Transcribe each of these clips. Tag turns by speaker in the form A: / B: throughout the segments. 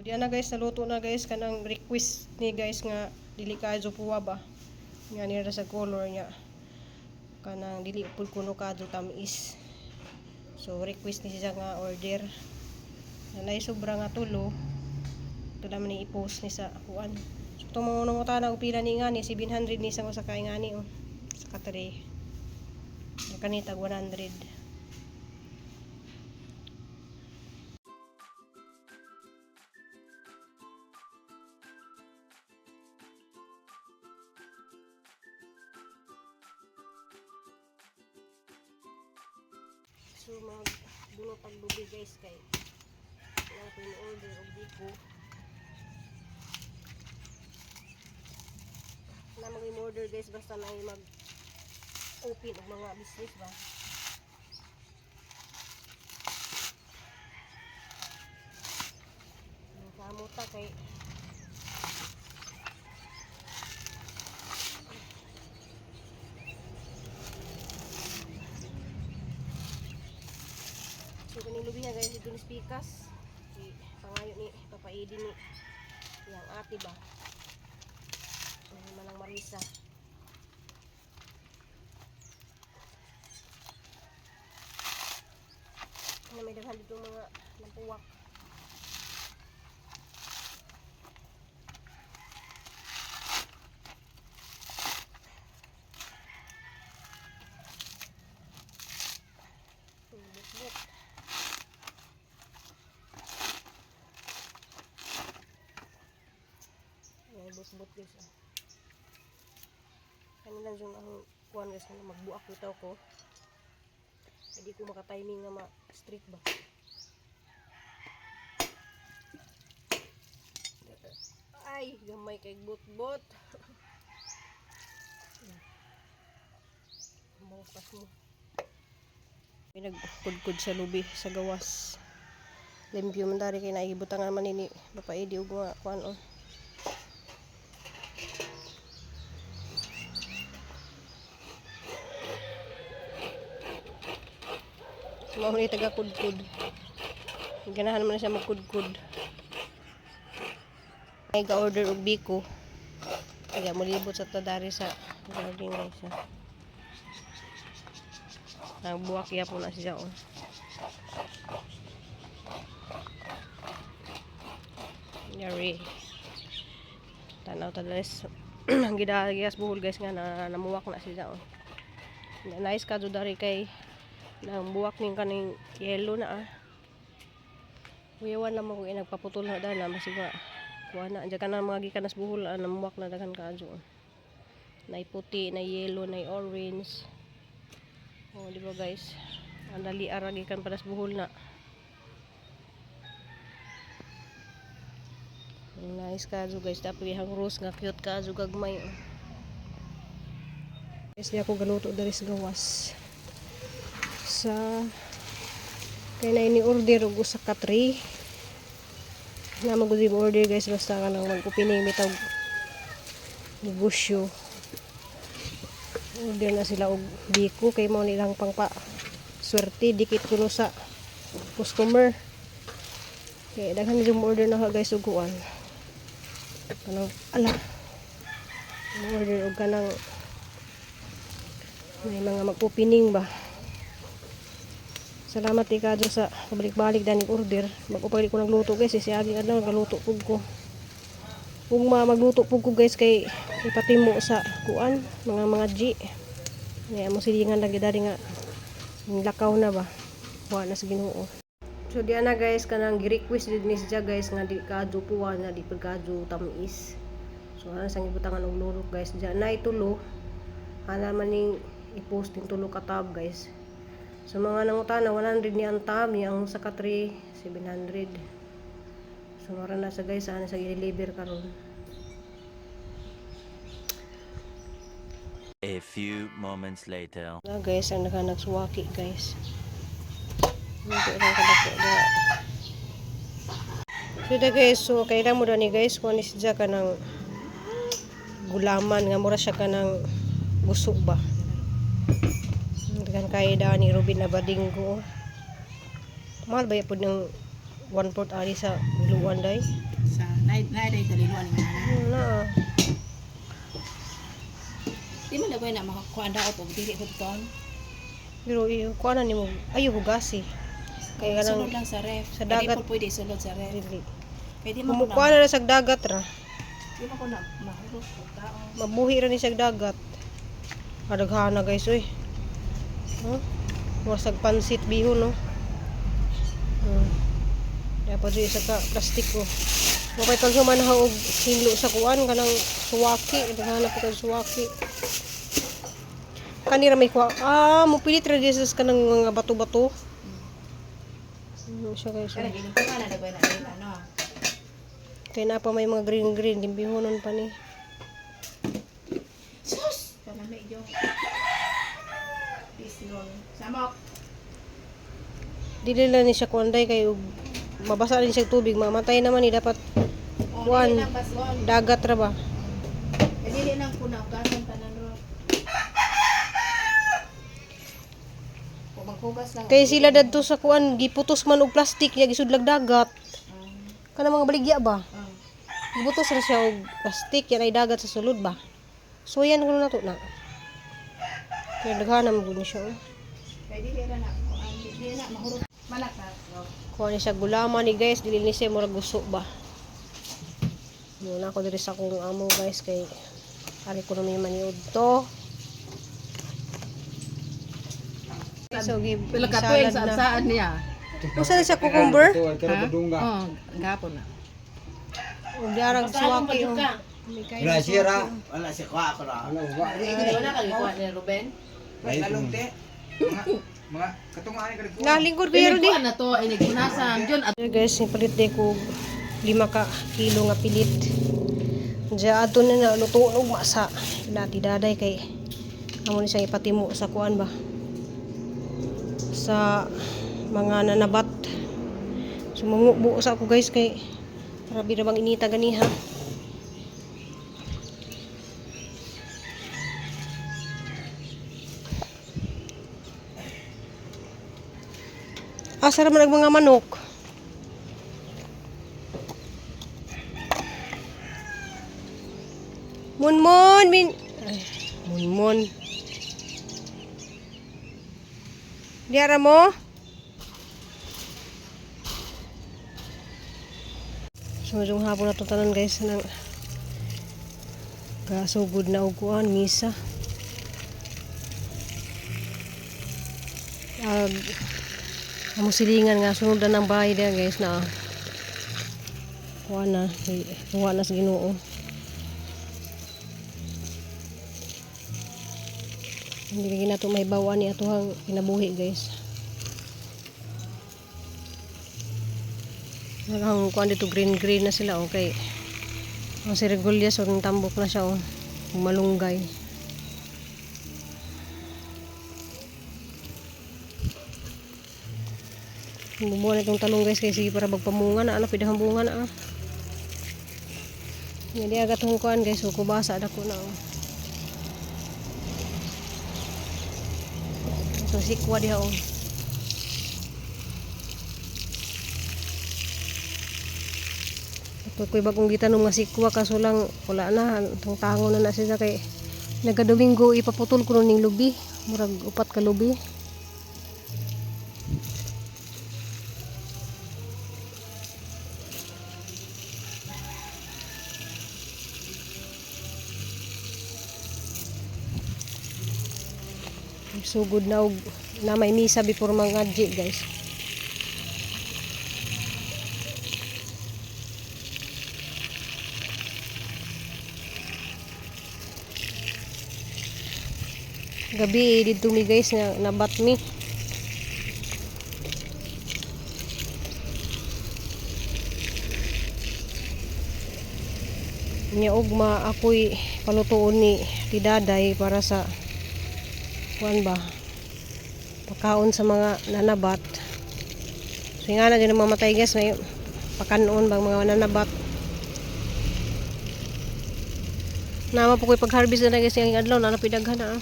A: Diyan na guys, naluto na guys kanang request ni guys nga dili kaadyo puwa ba. Nga nira sa color niya. Kanang dili pud kuno kaadyo tamis. So request ni siya nga order. Nanay sobra nga tulo. Ito naman ni i-post ni sa kuan. So itong mga nangutana og pila ni nga ni 700 ni sa usa ka ngani oh. Sa ka tray. Kanitag 100. So mag bunot ang lubi guys kay wala ko yung order og biko. Na mag order guys basta na mag open og mga business ba. Kamuta kay. So kaning lubi nga guys ito ni spikas. Si pangayo ni papaidi ni yang ate ba. So manang Marisa. Ano may daghan dito mga lampuwak. Bukbuk. Ay, bukbuk guys. Ah. Kanina yung ang kuan guys na magbuak bitaw ko. Hindi ko maka-timing nga ma-street ba. Ay, gamay kay bot-bot. Bukas mo. May nagkudkod sa lubi sa gawas. Limpyo man dari kay naibutangan man ini bapaidi og mga kuan oh. Mao ni taga kudkod. Ganahan man na siya magkudkod. Ay ga-order og biko. Kaya molibot sa tadari sa garden guys. Ah. Nagbuwak ya po na siya oh. Yari. Tanaw ta guys. Ang gidagias buhol guys nga na namuwak na siya oh. Nice ka dari kay nang buwak ning kaning yellow na ah. Uyawan lang mo kung nagpaputol na dahil na masiga. Kuha na. Diyan ka na mga gikan nas buhol ah, namuwak na daghan ka adyo. Nay puti, nay yellow, nay orange. Oh, di ba guys? Ang dali ara gikan pa nas buhol na. Nice kazo guys. Tapos ihang rose nga cute kazo gagmay. Oh. Guys, di ako galuto diri sa gawas. Sa kay na ini order og usa ka tray. Na mo gud order guys basta ka nang mag-opening bitaw negosyo. Order na sila og biko kay mao nilang pangpa swerte dikit kuno sa customer. Kay daghan yung order na ka guys og kuan. Kanang ala. Order og kanang may mga mag-opening ba. Salamat ika sa pabalik-balik daning order. Bago pa ko nagluto guys, eh, si agi adlaw nagluto pug ko. Kung ma magluto pug ko guys kay ipatimo sa kuan mga G. Kaya mo silingan lagi dari nga lakaw na ba. Wa na sa Ginoo. So di ana guys kanang gi-request jud ni siya guys nga di kaadyo puwa na di pud kaadyo tamis. So ana sang ibutangan og lurok guys. Diyan na itulo. Ana man ning i-post ning tulo ka tab guys. So mga nangutana 100 ni ang tab ni ang sa ka 3 700. So mara na sa guys ana sa i-deliver karon.
B: A few moments later.
A: Na guys ang nakanagsuwaki guys. Hindi lang kadako da. So da guys, so kailan mo da ni guys kung ni siya ka ng gulaman nga mura siya ka ng guso ba. Daghan kay da ni Ruben Abadingo. Mahal ba yapod ng 1/4 ari sa biluan day?
C: Sa naay day daliluan nga.
A: Wala ah.
C: Di man lagoy na makakuan daot og dili hubton.
A: Pero kuan na nimo, ayo hugasi. Kay
C: Sulod
A: kanang
C: lang sa ref.
A: sa dagat.
C: Pwede po pwede sulod sa ref.
A: Dili.
C: Pwede man ko na.
A: Kumukuha na sa dagat ra.
C: Di man ko na mahurot og tao.
A: Mabuhi ra ni sa dagat. Kadaghana guys oy. Huh? Murag pansit bihon no. Dapat jud isa ka plastic oh. Mo kay paghuman ha og hinlo sa kuan kanang suwaki, daghana po kay suwaki. Kanira may kuha. Ah, mo pilit ra di sa kanang mga bato-bato. Siya guys.
C: Kaya
A: Oh.
C: gilingkungan na lagoy na nila no.
A: Kay na pa may mga green green gimbihonon pa ni.
C: Sus! Kalami yung pisngon. Samok.
A: Dili lang ni siya kuanday kay og mabasa rin siya tubig, mamatay naman ni dapat
C: Oh,
A: Kuan.
C: dili nang basgon.
A: Dagat ra ba.
C: Eh, dili nang kunaugasan tanan ro. Kung maghugas lang.
A: Kay sila dadto sa kuan giputos man og plastic niya gisudlag dagat. Kana mga baligya ba? Gibutos ra siya og plastic yan ay dagat sa sulod ba. So yan kuno nato na. Kaya daghana man gud ni siya. Oh.
C: Kay dili ra na kuan, dili na mahurot. Malak na. No.
A: Kuha ni siya gulaman ni guys, dili ni siya murag guso ba. Muna ako diri sa akong amo guys kay ari ko na may maniud to. So give
C: Pila ka tuig
A: salad
C: sa
A: na.
C: saan niya?
A: Usa na siya cucumber?
C: Ha? Oh, gapon na.
A: Og diarag suwaki oh.
D: Wala siya ra. Wala siya kuha ako ra.
C: Wala ka gikuha ni Ruben.
D: Mga katungan ka
A: Nalingkod ko yun di.
C: Kuha na to, inig punasan. Jun, at
A: Hey guys, nipalit day ko 5 ka kilo nga pilit. Diya ato na na luto og masa. Lati daday kay amo ni siyang ipatimo sa kuan ba. Sa mga nanabat. Sumungo sa ako guys kay grabe ra bang inita ganiha. Asa ra man ang mga manok? Munmon min ay, munmon. Diara mo? Sumudong hapon na itong tanan guys ng kasugod na uguan, misa. Ag amo silingan nga sunod na ng bahay diyan guys na kuha na, kuha na sa Ginoo. Hindi kay nato may bawa ni atuhang kinabuhi guys. Ang kuan dito green green na sila okay. Ang si Regulyas og tambok na siya oh. Malunggay. Bumuha na itong talong guys kay sige para magpamunga na ano pidahang bunga na ah. Hindi agad tong kuan guys, so kubasa dako na oh. So sikwa diha oh. Ito ko'y bagong gitanom nga sikwa kaso lang wala na itong tango na na siya kay nagadomingo ipaputol ko ning lubi murag 4 ka lubi. Sugod na og na may misa before mangadji guys. Gabi dito mi guys na nabat mi. Nya ugma ako'y palutuon ni ti Daday para sa kuan ba pakaon sa mga nanabat. So nga na din ang mamatay guys, may pakanon bang mga nanabat. Nama po ko'y pag-harvest na guys yung adlaw na napidaghan na. Ah.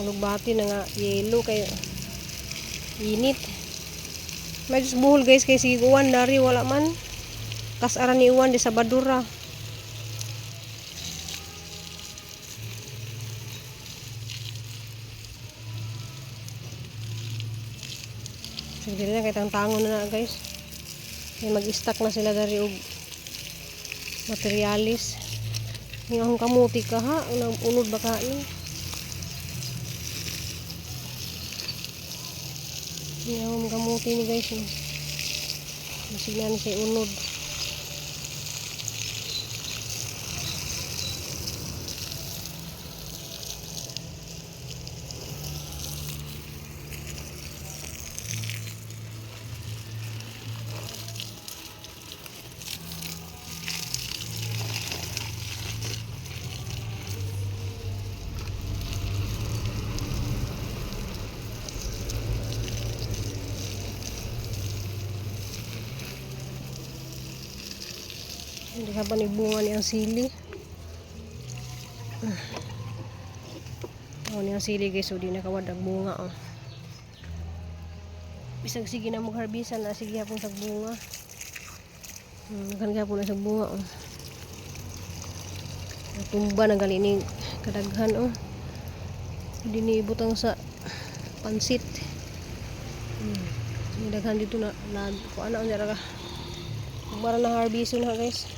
A: Alugbati na nga yellow kay init. Medyo buhol guys kay sige uwan dari wala man. Kasara ni uwan di sa Badura. Sige na kay tangtangon na na guys. Kay mag-stack na sila dari og materialis. Yung akong kamuti ka ha, unang unod ba ka ni? Yung akong kamuti ni guys. No? Masignan siya unod. Hindi ka pa ni bunga ni ang sili. Oh, ni ang sili guys, so di nakawad ang bunga oh. Bisag sige na mo harbisan na sige hapon sa bunga. Kan gihapon na sa bunga oh. Tumba na gali ni kadaghan oh. Hindi ni ibutang sa pansit. Daghan dito na lag ko ana unya ra ka. Mara na harvest na guys.